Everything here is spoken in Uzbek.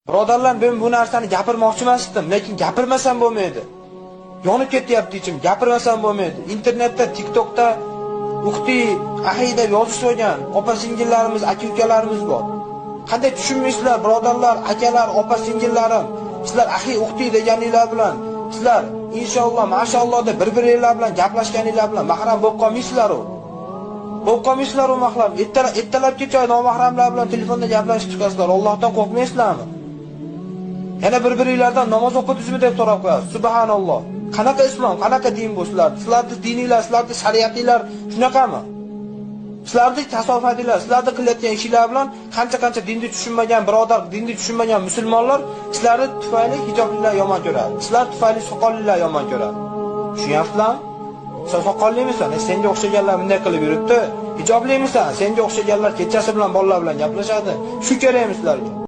Birodarlar, men bu narsani gapirmoqchi emasdim, lekin gapirmasam bo'lmaydi. Yonib ketyapti ichim, gapirmasam bo'lmaydi. Internetda, TikTokda uxti, ahi deb yozish qo'ygan opa-singillarimiz, aka-ukalarimiz bor. Qanday tushunmaysizlar, birodarlar, akalar, opa-singillarim? Sizlar ahi, uxti deganinglar bilan, sizlar inshaalloh, mashalloh deb bir-biringlar bilan gaplashganinglar bilan mahram bo'lib qolmaysizlar u. Bo'lib qolmaysizlar u mahram. Ertalabgacha nomahramlar bilan telefonda gaplashib chiqasizlar. Allohdan qo'rqmaysizlarmi? Yana bir-biringlardan namoz o'qidingizmi deb so'rab qo'yasiz. Subhanalloh. Qanaqa islom, qanaqa din bu sizlar? Sizlarning dininglar, sizlarning shariatinglar shunaqami? Sizlarning kasofatinglar, sizlarning qilayotgan ishinglar bilan qancha-qancha dinni tushunmagan birodar, dinni tushunmagan musulmonlar sizlarni tufayli hijoblilar yomon ko'radi. Sizlar tufayli soqollilar yomon ko'radi. Tushunyapsizlarmi? Sen soqollimisan? Senga o'xshaganlar bunday qilib yuribdi. Hijoblimisan? Senga o'xshaganlar kechasi bilan bolalar bilan gaplashadi. Shu kerakmi sizlarga?